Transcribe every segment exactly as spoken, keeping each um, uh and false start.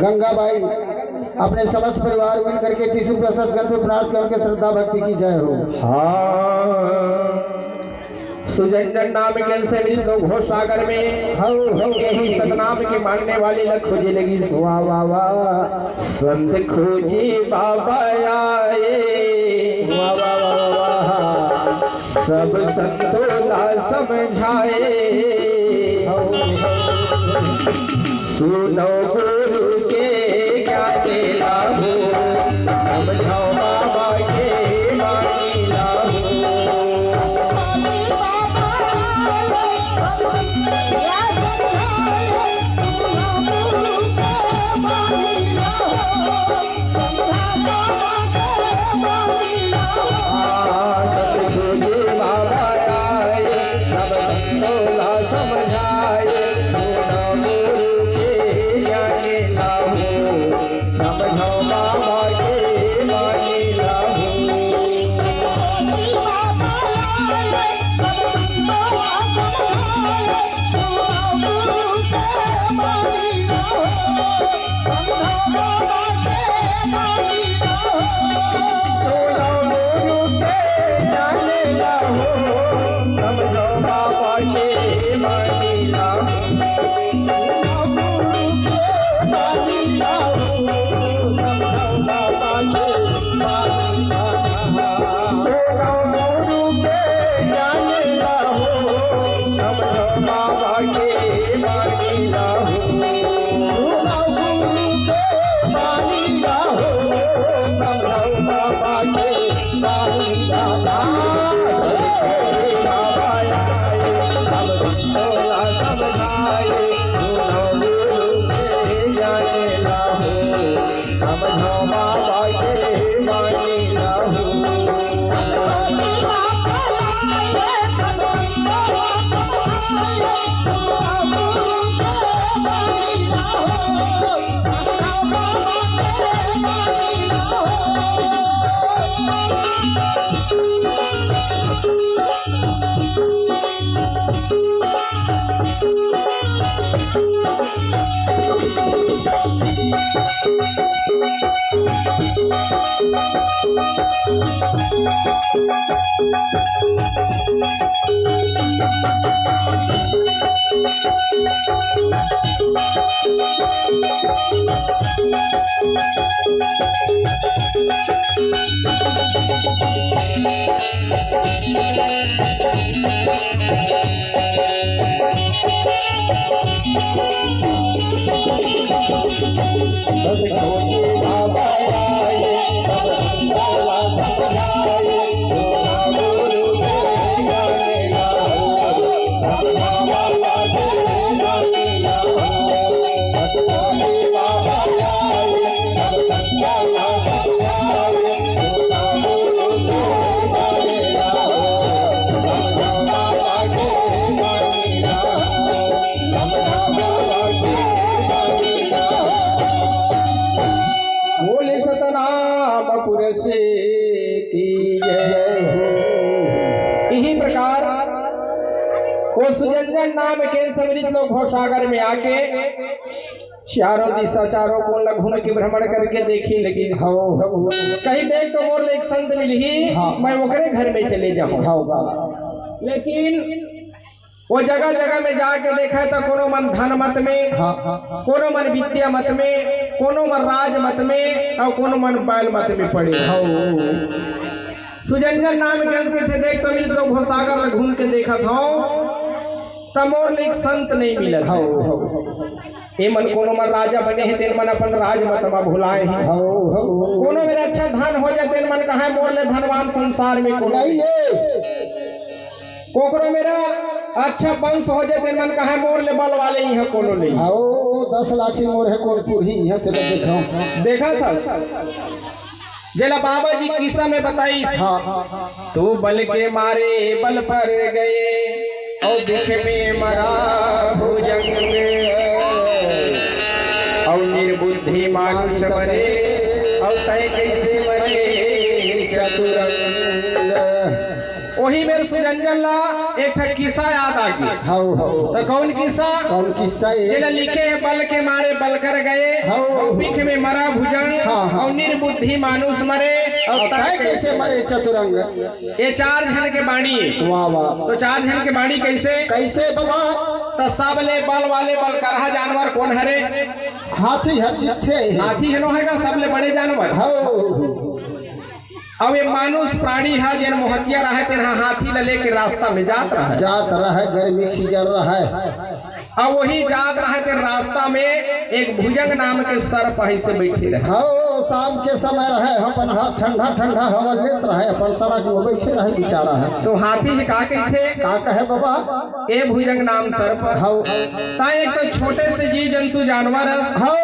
गंगा बाई अपने समस्त परिवार मिल करके तीसू प्रसाद ग्रंथ प्राप्त करके श्रद्धा भक्ति की जय हो। हाँ, सुजंजन नाम के से मिल दो घोष सागर में। हौ, हौ, यही हौ। सतनाम के मानने वाले ला खोजे लगी। वाह, वाह, वाह। संत खोजे बाबा आए। वाह, वाह, वाह, वाह, वाह। सब संतों ला समझाए। हौ, हौ। सुनो गुरु के ज्ञान लाभो, समझो बाबा के बानी लाभो। बोले सतनाम पुरुष की जय हो। इही प्रकार वो सुजंजन नाम के समृद्ध लोग भवसागर में आके चारों दिशा, चारों कोण ला घूम के भ्रमण करके देखे लगे। हौ, हौ। कहीं देख तो मोर ले एक संत मिलही, हाँ। मैं ओकरे घर में चले जाहूँ। हौ, हौ। लेकिन वो जगह जगह में जाके देखे तो कोनो मन धन मत में, हाँ, हाँ, हाँ। कोनो मन विद्या मत में, कोनो मन राज मत में, अउ कोनो मन बैल मत में पड़े। हौ। सुजंजन नाम के अंश के थे, देख तो मिल तो भवसागर ला घूम के देखत हौं, त मोर ले एक संत नहीं मिलत। हौ, हौ। ए मन कोनो मन राजा बने हे, तेन मन अपन राज मत मा भुलाए हे। हौ, हौ। कोनो मेरा अच्छा धन हो जाए, तेन मन कहे मोर ले धनवान संसार में कोनो नहीं हे। कोकरो मेरा अच्छा वंश हो जाए, तेन मन कहे मोर ले बल वाले इहाँ कोनो नहीं। हौ, दस लाठी मोर हे, कोन पुरही इहाँ तेला देखो। देखा था? जेला बाबा जी किस्सा में बताइस, हाँ। तू बल के मारे बल पर गए, अउ दुख में मरा भुजंग, अउ निर्बुद्धि मानुष बने, अउ तय कैसे बने चतुरंग। ओ वही मेर सुजंजन ला एक ठा किस्सा याद आ गे। हौ, हौ। त कौन किस्सा? कौन किस्सा ये? जेला लिखे हे बल के मारे बल कर गए, हौ। अउ बिख में मरा भुजंग, हाँ, हाँ। अउ निर्बुद्धि मानुष मरे, अउ अउ तय तय कैसे मरे चतुरंग? ये चार झन के बाणी हे। वाह, वाह। त चार झन के बाणी कैसे? कैसे बाबा? त सबले बल वाले बलकरहा जानवर कोन हरे? हाथी ह दिखथे। हाथी ह नो हे गा सबले बड़े जानवर। हौ। अउ ये मानुष प्राणी ह जेन मोहतिया रहय, तेन ह हाथी ल लेके रास्ता में जात रहय। जात रहय, गर्मी के सीजन रहय। अउ वही जात रहय, तेन रास्ता में एक भुजंग नाम के सर्प अइसे बइठे रहय। हौ, शाम के समय रहय, अपन ह-, ठंडा ठंडा हवा लेत रहय, अपन सड़क में बइठे रहय बिचारा ह। त हाथी ह का कहिथे? का कहे बाबा? ए भुजंग नाम सर्प। हौ। तैं एक तो छोटे से जीव जंतु जानवर हस। हौ।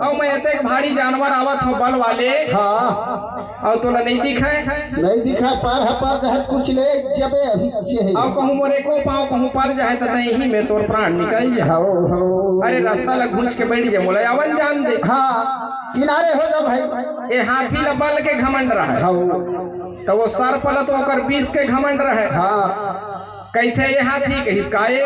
अउ मैं अतेक भारी जानवर आवत हौं बल वाले। हाँ। अउ तोला नइ दिखय? नइ दिखय, पर ह पर जहत कुछ ले जबे अभी से हे। अउ कहूँ मोर एको पाँव कहूँ पर जाय त नहीं में तोर प्राण निकल जाय। हौ, हौ। अरे रास्ता ल घूंच के बइठ जा, मोला आवन जान दे। हाँ, किनारे हो जा भाई। ए हाथी ल बल के घमंड रहय। हौ। त वो सर्प ल तो ओकर बिस के घमंड रहय। हाँ। कहिथे, "ये हाथी कहिस का ये?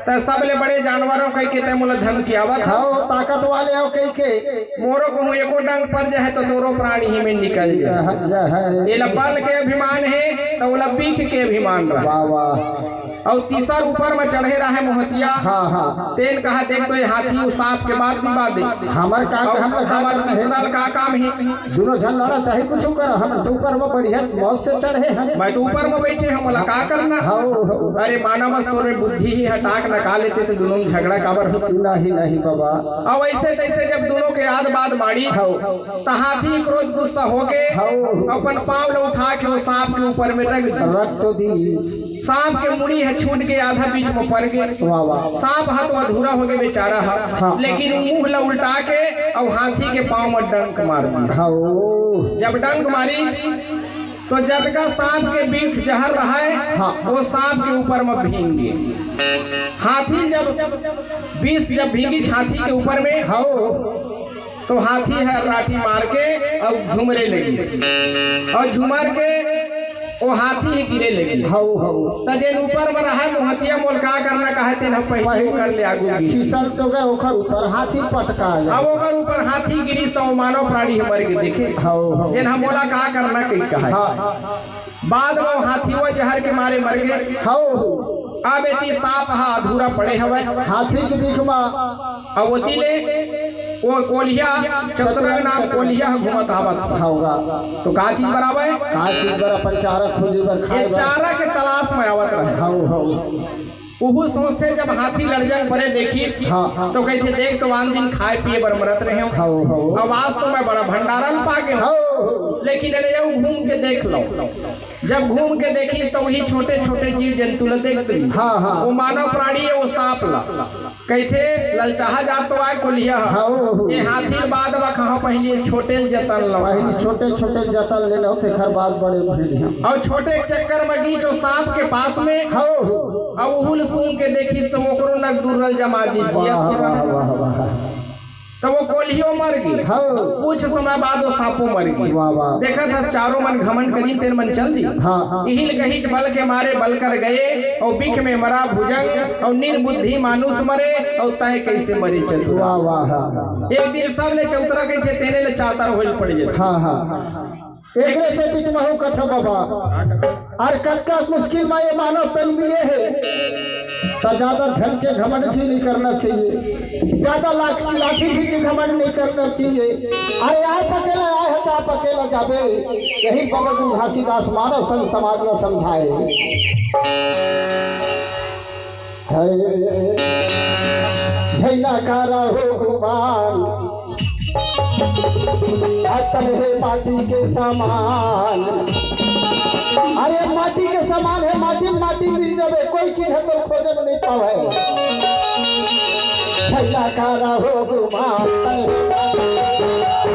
त सबले बड़े जानवर हौं कहिके तैं मोला धमकियावत हस।" हौ, ताकत वाले हौं कहिके। मोरो कहूँ एको डंक पर जाय त तोरो प्राण इही में निकल जाय। जहर, जहर। एला बल के अभिमान हे, त ओला बिख के अभिमान रहय। वाह, वाह। अउ तीसर ऊपर म चढ़े रहय मोहतिया। हाँ, हाँ। तेन कहा, "देख तो ये हाथी अउ सांप के बात भी बात दे।" हमर का, अउ हमर का हमर करना हे? तीसरा ल का काम हे? दूनों झन लड़ा चाहे कुछू करा, हम तो ऊपर म बढ़िया मौज से चढ़े हन। मैं तो ऊपर म बइठे हौं, मोला का करना? हौ, हौ। अरे मानव अस तोर में बुद्धि ही हे, टाक नका लेते त दूनों में झगड़ा काबर होतिस? नहीं, नहीं बाबा। अउ अइसे तइसे जब दूनों के याद बाद माड़िस, हौ। त हाथी क्रोध गुस्सा होके हौ। अपन पाँव ल उठा के वो सांप के ऊपर में रख दिस। रख तो दिस। सांप के मुड़ी ह छूट के आधा बीच म पर गे। वाह, वाह। सांप ह तो अधूरा होगे बेचारा ह, हाँ। लेकिन मुंह ल उल्टा के अउ हाथी के पाँव म डंक मार दिस। हौ। जब डंक मारिस, त जतका सांप के बिख जहर रहय, हाँ। वो सांप के ऊपर म भींग गे। हाथी जब बिस जब भींगिस हाथी के ऊपर में, हौ। त हाथी ह राठी मार के अउ झुमरे लगिस, अउ झुमर के वो हाथी ही गिरे लगिस। हौ, हौ। त जेन ऊपर म रहय मोहतिया, मोला का करना कहय, तेन ह पहिली पहिली ओकर ले आगू गिरिस। फिसल तो गे, ओकर ऊपर हाथी पटका गे। अब ओकर ऊपर हाथी गिरिस त वो मानव प्राणी ह मर गे देखे। हौ, हौ। जेन ह मोला का करना कहि कहय। हाँ। बाद म हाथी वो जहर के मारे मर गे। हौ। अब एती सांप ह अधूरा पड़े हवय। हाथी के बिख म। अउ ओती ले वो कोलिहा, चतुरंग नाम कोलिहा ह घूमत आवत। हौ गा। त का चीज बर आवय? का चीज बर? अपन चारा खोजे बर, खाए ये बर। चारा के तलाश म आवत रहय। हौ, हौ। उहू सोचथे, जब हाथी लड़ जंग परे देखिस, हाँ, हाँ। त कहिथे, "देख तो आन दिन खाए पिए बर मरत रहेंव। हौ, हौ। अब आज तो मैं बड़ा भंडारा ल पा गेंव। हौ। लेकिन एला अउ घूम के देख लंव।" जब घूम के देखिस त उही छोटे-छोटे जीव जंतु ल देख लिस। हाँ, हाँ। वो मानव प्राणी हे, वो सांप ल। कहिथे, ललचाहा जात तो आय कोलिहा ह। हौ। ये हाथी ल बाद म खाहूं, पहिली छोटे ल जतन लंव। पहिली छोटे-छोटे ल जतन ले लंव, तेखर बाद बड़े म खिलही। अउ छोटे के चक्कर म गिस वो सांप के पास में। हौ। अउ उहू ल सूंघ के देखिस त ओकरो नक दूर ल जमा दिस, जियत वाह, तो वाह, रहय। वाह, वाह। त वो कोलिहो मर गे। हौ। कुछ समय बाद वो सांपो मर गे। वाह, वाह। देखत हस, चारों मन घमंड करिन, तेन मन चल दिस। हाँ, हाँ। इही ल कहिस, बल के मारे बल कर गए, अउ बिख में मरा भुजंग, अउ निर्बुद्धि मानुष मरे, अउ तय कैसे मरे चतुरा। वाह, वाह, हाँ। एक दिन सब ले चौतरा कहिथे, तेने ले चातर होइल पड़ जाथे। हाँ, हाँ। एकरे सेती त महूं कथंव बाबा, अउ कतका मुश्किल म ये मानव तन मिले हे, त ज्यादा धन के घमंड भी नहीं करना चाहिए, ज्यादा लाख-, लाठी भी के घमंड नहीं करना चाहिए। अरे आय पकेला, आय हचा पकेला जाबे, यही बाबा गुरु घासीदास मानव संत समाज ल समझाए। हे, झैला का रहो गुमान, आ तन हे माटी के समान। अरे माटी के समान हे, माटी म माटी मिल जाबे, कोई चीज ह तोर खोजे म नहीं पावय। झैला का रहो गुमान, तन हे माटी के समान।